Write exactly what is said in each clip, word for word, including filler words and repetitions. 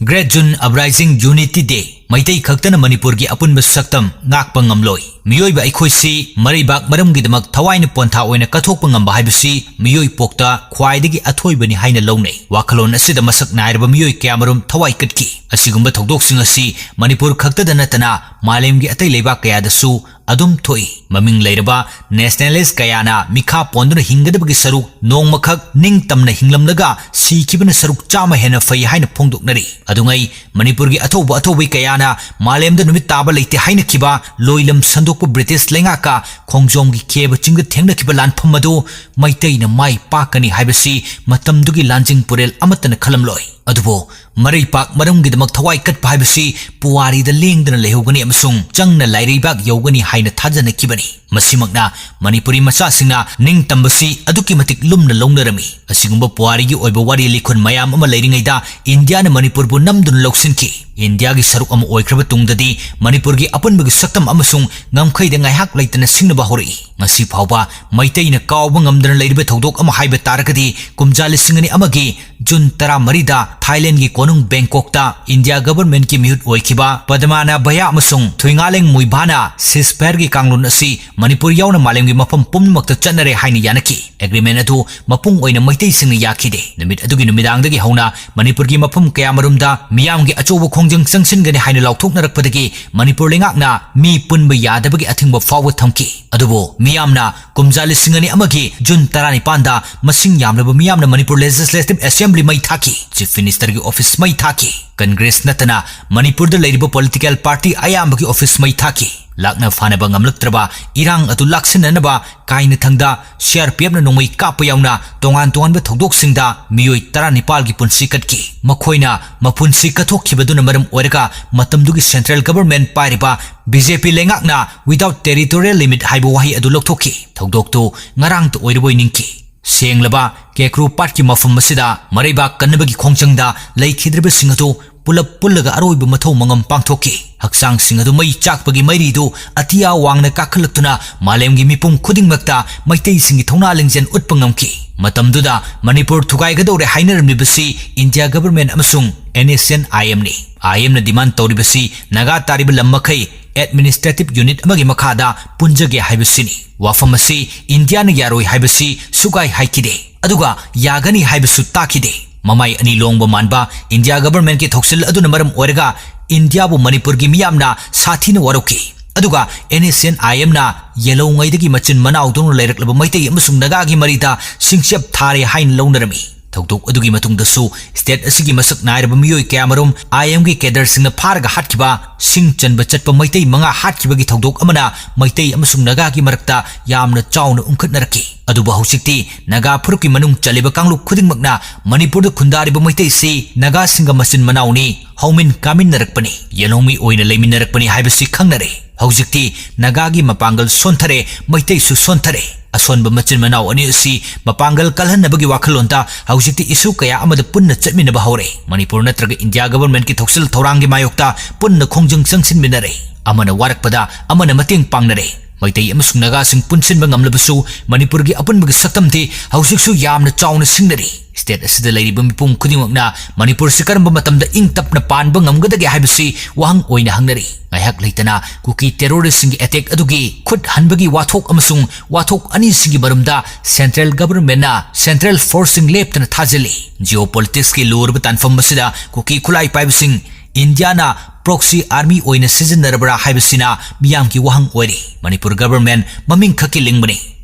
Great June Uprising Unity Day꯫ Meitei ꯈꯛꯇꯅ ꯃꯅꯤꯄꯨꯔꯒꯤ ꯑꯄꯨꯟꯕ ꯁꯛꯇꯝ ꯉꯥꯛꯄ ꯉꯝꯂꯣꯏ꯫ ꯃꯤꯑꯣꯏꯕ ꯑꯩꯈꯣꯏꯁꯤ ꯃꯔꯩꯕꯥꯛ ꯃꯔꯝꯒꯤꯗꯃꯛ ꯊꯋꯥꯏꯅ ꯄꯣꯟꯊꯥ ꯑꯣꯏꯅ ꯀꯠꯊꯣꯛꯄ ꯉꯝꯕ ꯍꯥꯏꯕꯁꯤ ꯃꯤꯑꯣꯏ ꯄꯣꯛꯇ ꯈ꯭ꯋꯥꯏꯗꯒꯤ ꯑꯊꯣꯏꯕꯅꯤ ꯍꯥꯏꯅ ꯂꯧꯅꯩ꯫ ꯋꯥꯈꯜꯂꯣꯟ ꯑꯁꯤꯗ ꯃꯁꯛ ꯅꯥꯏꯔꯕ ꯃꯤꯑꯣꯏ ꯀꯌꯥꯃꯔꯨꯝ ꯊꯋꯥꯏ ꯀꯠꯈꯤ꯫ ꯑꯁꯤꯒꯨꯝꯕ ꯊꯧꯗꯣꯛꯁꯤꯡ ꯑꯁꯤ ꯃꯅꯤꯄꯨꯔ ꯈꯛꯇꯗ ꯅꯠꯇꯅ ꯃꯥꯂꯦꯝꯒꯤ ꯑꯇꯩ ꯂꯩꯕꯥꯛ ꯀꯌꯥꯗꯁꯨ ꯑꯗꯨꯝ ꯊꯣꯛꯏ꯫ ꯃꯃꯤꯡ ꯂꯩꯔꯕ nationalist ꯀꯌꯥꯅ ꯃꯤꯈꯥ ꯄꯣꯟꯗꯨꯅ ꯍꯤꯡꯒꯗꯕꯒꯤ ꯁꯔꯨꯛ ꯅꯣꯡꯃꯈꯛ ꯅꯤꯡꯇꯝꯅ ꯍꯤꯡꯂꯝꯂꯒ ꯁꯤꯈꯤꯕꯅ ꯁꯔꯨꯛ ꯆꯥꯝꯃ ꯍꯦꯟꯅ ꯐꯩ ꯍꯥꯏꯅ ꯐꯣꯡꯗꯣꯛꯅꯔꯤ꯫ ꯑꯗꯨꯉꯩ ꯃꯅꯤꯄꯨꯔꯒꯤ ꯑꯊꯧꯕ ꯑꯊꯧꯕꯤ ꯀꯌꯥꯅ ꯃꯥꯂꯦꯝꯗ ꯅꯨꯃꯤꯠ ꯇꯥꯕ ꯂꯩꯇꯦ ꯍꯥꯏꯅꯈꯤꯕ ꯂꯣꯏꯂꯝ ꯁꯟꯗꯣꯛꯄ ꯕ꯭ꯔꯤꯇꯤꯁ ꯂꯩꯉꯥꯛꯀ ꯈꯣꯡꯖꯣꯝꯒꯤ ꯈꯦꯕ ꯆꯤꯡꯗ ꯊꯦꯡꯅꯈꯤꯕ ꯂꯥꯟꯐꯝ ꯑꯗꯨ ꯃꯩꯇꯩꯅ ꯃꯥꯏ ꯄꯥꯛꯀꯅꯤ ꯍꯥꯏꯕꯁꯤ ꯃꯇꯝꯗꯨꯒꯤ ꯂꯥꯟꯖꯤꯡ ꯄꯨꯔꯦꯜ ꯑꯃꯠꯇꯅ ꯈꯜꯂꯝꯂꯣꯏ꯫ ꯑꯗꯨꯕꯨ ꯃꯔꯩꯄꯥꯛ ꯃꯔꯝꯒꯤꯗꯃꯛ ꯊꯋꯥꯏ ꯀꯠꯄ ꯍꯥꯏꯕꯁꯤ ꯄꯨꯋꯥꯔꯤꯗ ꯂꯦꯡꯗꯅ ꯂꯩꯍꯧꯒꯅꯤ ꯑꯃꯁꯨꯡ ꯆꯪꯅ ꯂꯥꯏꯔꯩꯕꯥꯛ ꯌꯧꯒꯅꯤ ꯍꯥꯏꯅ ꯊꯥꯖꯅꯈꯤꯕꯅꯤ꯫ ꯃꯁꯤꯃꯛꯅ ꯃꯅꯤꯄꯨꯔꯤ ꯃꯆꯥꯁꯤꯡꯅ ꯅꯤꯡꯇꯝꯕꯁꯤ ꯑꯗꯨꯛꯀꯤ ꯃꯇꯤꯛ ꯂꯨꯝꯅ ꯂꯧꯅꯔꯝꯃꯤ꯫ ꯑꯁꯤꯒꯨꯝꯕ ꯄꯨꯋꯥꯔꯤꯒꯤ ꯑꯣꯏꯕ ꯋꯥꯔꯤ ꯂꯤꯈꯨꯟ ꯃꯌꯥꯝ ꯑꯃ ꯂꯩꯔꯤꯉꯩꯗ ꯏꯟꯗꯤꯌꯥꯅ ꯃꯅꯤꯄꯨꯔꯕꯨ ꯅꯝꯗꯨꯅ ꯂꯧꯁꯤꯟꯈꯤ꯫ ꯏꯟꯗꯤꯌꯥꯒꯤ ꯁꯔꯨꯛ ꯑꯃ ꯑꯣꯏꯈ꯭ꯔꯕ ꯇꯨꯡꯗꯗꯤ ꯃꯅꯤꯄꯨꯔꯒꯤ ꯑꯄꯨꯟꯕꯒꯤ ꯁꯛꯇꯝ ꯑꯃꯁꯨꯡ ꯉꯝꯈꯩꯗ ꯉꯥꯏꯍꯥꯛ ꯂꯩꯇꯅ ꯁꯤꯡꯅꯕ ꯍꯧꯔꯛꯏ꯫ ꯉꯁꯤ ꯐꯥꯎꯕ ꯃꯩꯇꯩꯅ ꯀꯥꯎꯕ ꯉꯝꯗꯅ ꯂꯩꯔꯤꯕ ꯊꯧꯗꯣꯛ ꯑꯃ ꯍꯥꯏꯕ ꯇꯥꯔꯒꯗꯤ ꯀꯨꯝꯖꯥ ꯂꯤꯁꯤꯡ ꯑꯅꯤ ꯑꯃꯒꯤ ꯖꯨꯟ ꯇꯔꯥꯃꯔꯤꯗ ꯊꯥꯏꯂꯦꯟꯒꯤ ꯀꯣꯅꯨꯡ ꯕꯦꯡꯀꯣꯛꯇ ꯏꯟꯗꯤꯌꯥ ꯒꯚꯔꯟꯃꯦꯟꯠꯀꯤ ꯃꯤꯍꯨꯠ ꯑꯣꯏꯈꯤꯕ ꯄꯗꯃꯥꯅꯥ ꯚꯌꯥ ꯑꯃꯁꯨꯡ ꯊꯨꯏꯉꯥꯂꯦꯡ ꯃꯨꯏꯚꯥꯅ ceasefire ꯀꯥꯡꯂꯣꯟ ꯑꯁꯤ ꯃꯅꯤꯄꯨꯔ ꯌꯥꯎꯅ ꯃꯥꯂꯦꯝꯒꯤ ꯃꯐꯝ ꯄꯨꯝꯅꯃꯛꯇ ꯆꯠꯅꯔꯦ ꯍꯥꯏꯅ ꯌꯥꯅꯈꯤ꯫ Agreement ꯑꯗꯨ ꯃꯄꯨꯡ ꯑꯣꯏꯅ ꯃꯩꯇꯩꯁꯤꯡꯅ ꯌꯥꯈꯤꯗꯦ꯫ ꯅꯨꯃꯤꯠ ꯑꯗꯨꯒꯤ ꯅꯨꯃꯤꯗꯥꯡꯗꯒꯤ ꯍꯧꯅ ꯃꯅꯤꯄꯨꯔꯒꯤ ꯃꯐꯝ ꯀꯌꯥꯃꯔꯨꯝꯗ ꯃꯤꯌꯥꯝꯒꯤ ꯑꯆꯧꯕ ꯈꯣꯡꯖꯪ ꯆꯪꯁꯤꯟꯒꯅꯤ ꯍꯥꯏꯅ ꯂꯥꯎꯊꯣꯛꯅꯔꯛꯄꯗꯒꯤ ꯃꯅꯤꯄꯨꯔ ꯂꯩꯉꯥꯛꯅ ꯃꯤ ꯄꯨꯟꯕ ꯌꯥꯗꯕꯒꯤ ꯑꯊꯤꯡꯕ ꯐꯥꯎꯕ ꯊꯝꯈꯤ꯫ ꯑꯗꯨꯕꯨ ꯃꯤꯌꯥꯝꯅ ꯀꯨꯝꯖꯥ ꯂꯤꯁꯤꯡ ꯑꯅꯤ ꯑꯃꯒꯤ ꯖꯨꯟ ꯇꯔꯥꯅꯤꯄꯥꯟꯗ ꯃꯁꯤꯡ ꯌꯥꯝꯂꯕ ꯃꯤꯌꯥꯝꯅ ꯃꯅꯤꯄꯨꯔ Legislative Assembly ꯃꯩ ꯊꯥꯈꯤ, Chief Ministerꯒꯤ office ꯃꯩ ꯊꯥꯈꯤ, Congress ꯅꯠꯇꯅ ꯃꯅꯤꯄꯨꯔꯗ ꯂꯩꯔꯤꯕ political party ꯑꯌꯥꯝꯕꯒꯤ office ꯃꯩ ꯊꯥꯈꯤ꯫ ꯂꯥꯛꯅ ꯐꯥꯅꯕ ꯉꯝꯂꯛꯇ꯭ꯔꯕ ꯏꯔꯥꯡ ꯑꯗꯨ ꯂꯥꯛꯁꯤꯟꯅꯅꯕ ꯀꯥꯏꯅꯊꯪꯗ CRPFꯅ ꯅꯣꯡꯃꯩ ꯀꯥꯞꯄ ꯌꯥꯎꯅ ꯇꯣꯉꯥꯟ ꯇꯣꯉꯥꯟꯕ ꯊꯧꯗꯣꯛꯁꯤꯡꯗ ꯃꯤꯑꯣꯏ ꯇꯔꯥꯅꯤꯄꯥꯜꯒꯤ ꯄꯨꯟꯁꯤ ꯀꯠꯈꯤ꯫ ꯃꯈꯣꯏꯅ ꯃꯄꯨꯟꯁꯤ ꯀꯠꯊꯣꯛꯈꯤꯕꯗꯨꯅ ꯃꯔꯝ ꯑꯣꯏꯔꯒ ꯃꯇꯝꯗꯨꯒꯤ central government ꯄꯥꯏꯔꯤꯕ BJP ꯂꯩꯉꯥꯛꯅ without territorial limit ꯍꯥꯏꯕ ꯋꯥꯍꯩ ꯑꯗꯨ ꯂꯧꯊꯣꯛꯈꯤ꯫ ꯊꯧꯗꯣꯛꯇꯨ ꯉꯔꯥꯡꯇ ꯑꯣꯏꯔꯕꯣꯏ ꯅꯤꯡꯈꯤ꯫ ꯁꯦꯡꯂꯕ ꯀꯦꯀ꯭ꯔꯨ ꯄꯥꯠꯀꯤ ꯃꯐꯝ ꯑꯁꯤꯗ ꯃꯔꯩꯕꯥꯛ ꯀꯟꯅꯕꯒꯤ ꯈꯣꯡꯖꯪꯗ ꯂꯩꯈꯤꯗ꯭ꯔꯤꯕꯁꯤꯡ ꯑꯗꯨ ꯄꯨꯂꯞ ꯄꯨꯜꯂꯒ ꯑꯔꯣꯏꯕ ꯃꯊꯧ ꯃꯉꯝ ꯄꯥꯡꯊꯣꯛꯈꯤ꯫ ꯍꯛꯆꯥꯡꯁꯤꯡ ꯑꯗꯨ ꯃꯩ ꯆꯥꯛꯄꯒꯤ ꯃꯩꯔꯤꯗꯨ ꯑꯇꯤꯌꯥ ꯋꯥꯡꯅ ꯀꯥꯈꯠꯂꯛꯇꯨꯅ ꯃꯥꯂꯦꯝꯒꯤ ꯃꯤꯄꯨꯝ ꯈꯨꯗꯤꯡꯃꯛꯇ ꯃꯩꯇꯩꯁꯤꯡꯒꯤ ꯊꯧꯅꯥ ꯂꯤꯡꯖꯦꯜ ꯎꯠꯄ ꯉꯝꯈꯤ꯫ ꯃꯇꯝꯗꯨꯗ ꯃꯅꯤꯄꯨꯔ ꯊꯨꯒꯥꯏꯒꯗꯧꯔꯦ ꯍꯥꯏꯅꯔꯝꯂꯤꯕꯁꯤ ꯏꯟꯗꯤꯌꯥ ꯒꯚꯔꯟꯃꯦꯟꯠ ꯑꯃꯁꯨꯡ NSCN-IM-ꯅꯤ꯫ IM-ꯅ ꯗꯤꯃꯥꯟꯗ ꯇꯧꯔꯤꯕꯁꯤ ꯅꯥꯒꯥ ꯇꯥꯔꯤꯕ ꯂꯝ ꯃꯈꯩ ꯑꯦꯗꯃꯤꯅꯤꯁꯇ꯭ꯔꯦꯇꯤꯚ ꯌꯨꯅꯤꯠ ꯑꯃꯒꯤ ꯃꯈꯥꯗ ꯄꯨꯟꯖꯒꯦ ꯍꯥꯏꯕꯁꯤꯅꯤ꯫ ꯋꯥꯐꯝ ꯑꯁꯤ ꯏꯟꯗꯤꯌꯥꯅ ꯌꯥꯔꯣꯏ ꯍꯥꯏꯕꯁꯤ ꯁꯨꯛꯍꯥꯏ ꯍꯥꯏꯈꯤꯗꯦ, ꯑꯗꯨꯒ ꯌꯥꯒꯅꯤ ꯍꯥꯏꯕꯁꯨ ꯇꯥꯈꯤꯗꯦ꯫ ꯃꯃꯥꯏ ꯑꯅꯤ ꯂꯣꯡꯕ ꯃꯥꯟꯕ ꯏꯟꯗꯤꯌꯥ ꯒꯚꯔꯟꯃꯦꯟꯠꯀꯤ ꯊꯧꯁꯤꯜ ꯑꯗꯨꯅ ꯃꯔꯝ ꯑꯣꯏꯔꯒ ꯏꯟꯗꯤꯌꯥꯕꯨ ꯃꯅꯤꯄꯨꯔꯒꯤ ꯃꯤꯌꯥꯝꯅ ꯁꯥꯊꯤꯅ ꯋꯥꯔꯧꯈꯤ꯫ ꯑꯗꯨꯒ NSCN-IM-ꯅ ꯌꯦꯜꯍꯧꯉꯩꯗꯒꯤ ꯃꯆꯤꯟ ꯃꯅꯥꯎꯗꯧꯅ ꯂꯩꯔꯛꯂꯕ ꯃꯩꯇꯩ ꯑꯃꯁꯨꯡ ꯅꯥꯒꯥꯒꯤ ꯃꯔꯤꯗ ꯁꯤꯡꯆꯞ ꯊꯥꯔꯦ ꯍꯥꯏꯅ ꯂꯧꯅꯔꯝꯃꯤ꯫ ꯊꯧꯗꯣꯛ ꯑꯗꯨꯒꯤ ꯃꯇꯨꯡꯗꯁꯨ ꯁ꯭ꯇꯦꯠ ꯑꯁꯤꯒꯤ ꯃꯁꯛ ꯅꯥꯏꯔꯕ ꯃꯤꯑꯣꯏ ꯀꯌꯥꯃꯔꯨꯝ IM-ꯒꯤ ꯀꯦꯗꯔꯁꯤꯡꯅ ꯐꯥꯔꯒ ꯍꯥꯠꯈꯤꯕ, ꯁꯤꯡ ꯆꯟꯕ ꯆꯠꯄ ꯃꯩꯇꯩ ꯃꯉꯥ ꯍꯥꯠꯈꯤꯕꯒꯤ ꯊꯧꯗꯣꯛ ꯑꯃꯅ ꯃꯩꯇꯩ ꯑꯃꯁꯨꯡ ꯅꯥꯒꯥꯒꯤ ꯃꯔꯛꯇ ꯌꯥꯝꯅ ꯆꯥꯎꯅ ꯎꯪꯈꯠꯅꯔꯛꯈꯤ꯫ ꯑꯗꯨꯕꯨ ꯍꯧꯖꯤꯛꯇꯤ ꯅꯥꯒꯥ ꯐꯨꯔꯨꯞꯀꯤ ꯃꯅꯨꯡ ꯆꯜꯂꯤꯕ ꯀꯥꯡꯂꯨꯞ ꯈꯨꯗꯤꯡꯃꯛꯅ ꯃꯅꯤꯄꯨꯔꯗ ꯈꯨꯟꯗꯥꯔꯤꯕ ꯃꯩꯇꯩꯁꯤ ꯅꯥꯒꯥꯁꯤꯡꯒ ꯃꯆꯤꯟ ꯃꯅꯥꯎꯅꯤ, ꯍꯧꯃꯤꯟ ꯀꯥꯃꯤꯟꯅꯔꯛꯄꯅꯤ, ꯌꯦꯜꯍꯧꯃꯤ ꯑꯣꯏꯅ ꯂꯩꯃꯤꯟꯅꯔꯛꯄꯅꯤ ꯍꯥꯏꯕꯁꯤ ꯈꯪꯅꯔꯦ꯫ ꯍꯧꯖꯤꯛꯇꯤ ꯅꯥꯒꯥꯒꯤ ꯃꯄꯥꯡꯒꯜ ꯁꯣꯟꯊꯔꯦ, ꯃꯩꯇꯩꯁꯨ ꯁꯣꯟꯊꯔꯦ꯫ ꯑꯁꯣꯟꯕ ꯃꯆꯤꯟ ꯃꯅꯥꯎ ꯑꯅꯤ ꯑꯁꯤ ꯃꯄꯥꯡꯒꯜ ꯀꯜꯍꯟꯅꯕꯒꯤ ꯋꯥꯈꯜꯂꯣꯟꯗ ꯍꯧꯖꯤꯛꯇꯤ ꯏꯁꯨ ꯀꯌꯥ ꯑꯃꯗ ꯄꯨꯟꯅ ꯆꯠꯃꯤꯟꯅꯕ ꯍꯧꯔꯦ꯫ ꯃꯅꯤꯄꯨꯔ ꯅꯠꯇ꯭ꯔꯒ ꯏꯟꯗꯤꯌꯥ ꯒꯚꯔꯟꯃꯦꯟꯠꯀꯤ ꯊꯧꯁꯤꯜ ꯊꯧꯔꯥꯡꯒꯤ ꯃꯥꯌꯣꯛꯇ ꯄꯨꯟꯅ ꯈꯣꯡꯖꯪ ꯆꯪꯁꯤꯟꯃꯤꯟꯅꯔꯦ꯫ ꯑꯃꯅ ꯋꯥꯔꯛꯄꯗ ꯑꯃꯅ ꯃꯇꯦꯡ ꯄꯥꯡꯅꯔꯦ꯫ ꯃꯩꯇꯩ ꯑꯃꯁꯨꯡ ꯅꯥꯒꯥꯁꯤꯡ ꯄꯨꯟꯁꯤꯟꯕ ꯉꯝꯂꯕꯁꯨ ꯃꯅꯤꯄꯨꯔꯒꯤ ꯑꯄꯨꯟꯕꯒꯤ ꯁꯛꯇꯝꯗꯤ ꯍꯧꯖꯤꯛꯁꯨ ꯌꯥꯝꯅ ꯆꯥꯎꯅ ꯁꯤꯡꯅꯔꯤ꯫ ꯁ꯭ꯇꯦꯠ ꯑꯁꯤꯗ ꯂꯩꯔꯤꯕ ꯃꯤꯄꯨꯝ ꯈꯨꯗꯤꯡꯃꯛꯅ ꯃꯅꯤꯄꯨꯔꯁꯤ ꯀꯔꯝꯕ ꯃꯇꯝꯗ ꯏꯪ ꯇꯞꯅ ꯄꯥꯟꯕ ꯉꯝꯒꯗꯒꯦ ꯍꯥꯏꯕꯁꯤ ꯋꯥꯍꯪ ꯑꯣꯏꯅ ꯍꯪꯅꯔꯤ꯫ ꯉꯥꯏꯍꯥꯛ ꯂꯩꯇꯅ ꯀꯨꯀꯤ ꯇꯦꯔꯣꯔꯤꯁꯁꯤꯡꯒꯤ ꯑꯦꯇꯦꯛ ꯑꯗꯨꯒꯤ ꯈꯨꯠ ꯍꯟꯕꯒꯤ ꯋꯥꯊꯣꯛ ꯑꯃꯁꯨꯡ ꯋꯥꯊꯣꯛ ꯑꯅꯤꯁꯤꯒꯤ ꯃꯔꯝꯗ ꯁꯦꯟꯇ꯭ꯔꯦꯜ ꯒꯚꯔꯟꯃꯦꯟꯠꯅ ꯁꯦꯟꯇ꯭ꯔꯦꯜ ꯐꯣꯔꯁꯁꯤꯡ ꯂꯦꯞꯇꯅ ꯊꯥꯖꯤꯜꯂꯤ꯫ ꯖꯤꯑꯣ ꯄꯣꯂꯤꯇꯤꯛꯁꯀꯤ ꯂꯨꯔꯕ ꯇꯥꯟꯐꯝ ꯑꯁꯤꯗ ꯀꯨꯀꯤ ꯈꯨꯠꯂꯥꯏ ꯄꯥꯏꯕꯁꯤꯡ ꯏꯟꯗꯤꯌꯥꯅ ꯄ꯭ꯔꯣꯛꯁꯤ ꯑꯥꯔꯃꯤ ꯑꯣꯏꯅ ꯁꯤꯖꯤꯟꯅꯔꯕ꯭ꯔꯥ ꯍꯥꯏꯕꯁꯤꯅ ꯃꯤꯌꯥꯝꯒꯤ ꯋꯥꯍꯪ ꯑꯣꯏꯔꯤ꯫ ꯃꯅꯤꯄꯨꯔ ꯒꯚꯔꯟꯃꯦꯟꯠ ꯃꯃꯤꯡ ꯈꯛꯀꯤ ꯂꯤꯡꯕꯅꯤ꯫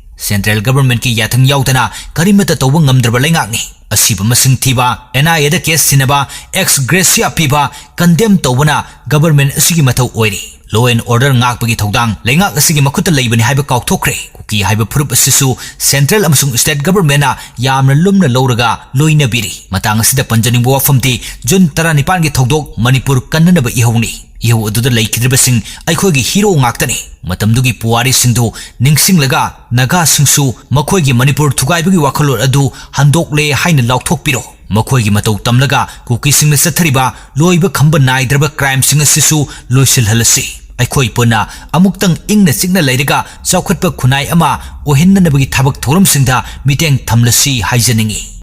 ꯁꯦꯟꯇ꯭ꯔꯦꯜ ꯒꯚꯔꯟꯃꯦꯟꯠꯀꯤ ꯌꯥꯊꯪ ꯌꯥꯎꯗꯅ ꯀꯔꯤꯃꯠꯇ ꯇꯧꯕ ꯉꯝꯗ꯭ꯔꯕ ꯂꯩꯉꯥꯛꯅꯤ꯫ ꯑꯁꯤꯕ ꯃꯁꯤꯡ ꯊꯤꯕ, NIA-ꯗ ꯀꯦꯁ ꯊꯤꯅꯕ, ꯑꯦꯛꯁ ꯒ꯭ꯔꯦꯁꯤꯌꯥ ꯄꯤꯕ, ꯀꯟꯗꯦꯝ ꯇꯧꯕꯅ ꯒꯚꯔꯟꯃꯦꯟꯠ ꯑꯁꯤꯒꯤ ꯃꯊꯧ ꯑꯣꯏꯔꯤ꯫ ꯂꯣ ꯑꯦꯟ ꯑꯣꯔꯗꯔ ꯉꯥꯛꯄꯒꯤ ꯊꯧꯗꯥꯡ ꯂꯩꯉꯥꯛ ꯑꯁꯤꯒꯤ ꯃꯈꯨꯠꯇ ꯂꯩꯕꯅꯤ ꯍꯥꯏꯕ ꯀꯥꯎꯊꯣꯛꯈ꯭ꯔꯦ꯫ ꯀꯨꯀꯤ ꯍꯥꯏꯕ ꯐꯨꯔꯨꯞ ꯑꯁꯤꯁꯨ ꯁꯦꯟꯇ꯭ꯔꯦꯜ ꯑꯃꯁꯨꯡ ꯁ꯭ꯇꯦꯠ ꯒꯚꯔꯟꯃꯦꯟꯠꯅ ꯌꯥꯝꯅ ꯂꯨꯝꯅ ꯂꯧꯔꯒ ꯂꯣꯏꯅꯕꯤꯔꯤ꯫ ꯃꯇꯥꯡ ꯑꯁꯤꯗ ꯄꯟꯖꯅꯤꯡꯕ ꯋꯥꯐꯝꯗꯤ ꯖꯨꯟ ꯇꯔꯥꯅꯤꯄꯥꯟꯒꯤ ꯊꯧꯗꯣꯛ ꯃꯅꯤꯄꯨꯔ ꯀꯟꯅꯅꯕ ꯏꯍꯧꯅꯤ꯫ ꯏꯍꯧ ꯑꯗꯨꯗ ꯂꯩꯈꯤꯗ꯭ꯔꯤꯕꯁꯤꯡ ꯑꯩꯈꯣꯏꯒꯤ ꯍꯤꯔꯣ ꯉꯥꯛꯇꯅꯤ꯫ ꯃꯇꯝꯗꯨꯒꯤ ꯄꯨꯋꯥꯔꯤꯁꯤꯡꯗꯨ ꯅꯤꯡꯁꯤꯡꯂꯒ ꯅꯥꯒꯥꯁꯤꯡꯁꯨ ꯃꯈꯣꯏꯒꯤ ꯃꯅꯤꯄꯨꯔ ꯊꯨꯒꯥꯏꯕꯒꯤ ꯋꯥꯈꯜꯂꯣꯟ ꯑꯗꯨ ꯍꯟꯗꯣꯛꯂꯦ ꯍꯥꯏꯅ ꯂꯥꯎꯊꯣꯛꯄꯤꯔꯣ꯫ ꯃꯈꯣꯏꯒꯤ ꯃꯇꯧ ꯇꯝꯂꯒ ꯀꯨꯀꯤꯁꯤꯡꯅ ꯆꯠꯊꯔꯤꯕ ꯂꯣꯏꯕ ꯈꯝꯕ ꯅꯥꯏꯗ꯭ꯔꯕ crimeꯁꯤꯡ ꯑꯁꯤꯁꯨ ꯂꯣꯏꯁꯤꯜꯍꯜꯂꯁꯤ꯫ ꯑꯩꯈꯣꯏ ꯄꯨꯟꯅ ꯑꯃꯨꯛꯇꯪ ꯏꯪꯅ ꯆꯤꯛꯅ ꯂꯩꯔꯒ ꯆꯥꯎꯈꯠꯄ ꯈꯨꯟꯅꯥꯏ ꯑꯃ ꯑꯣꯏꯍꯟꯅꯅꯕꯒꯤ ꯊꯕꯛ ꯊꯧꯔꯝꯁꯤꯡꯗ ꯃꯤꯠꯌꯦꯡ ꯊꯝꯂꯁꯤ ꯍꯥꯏꯖꯅꯤꯡꯏ꯫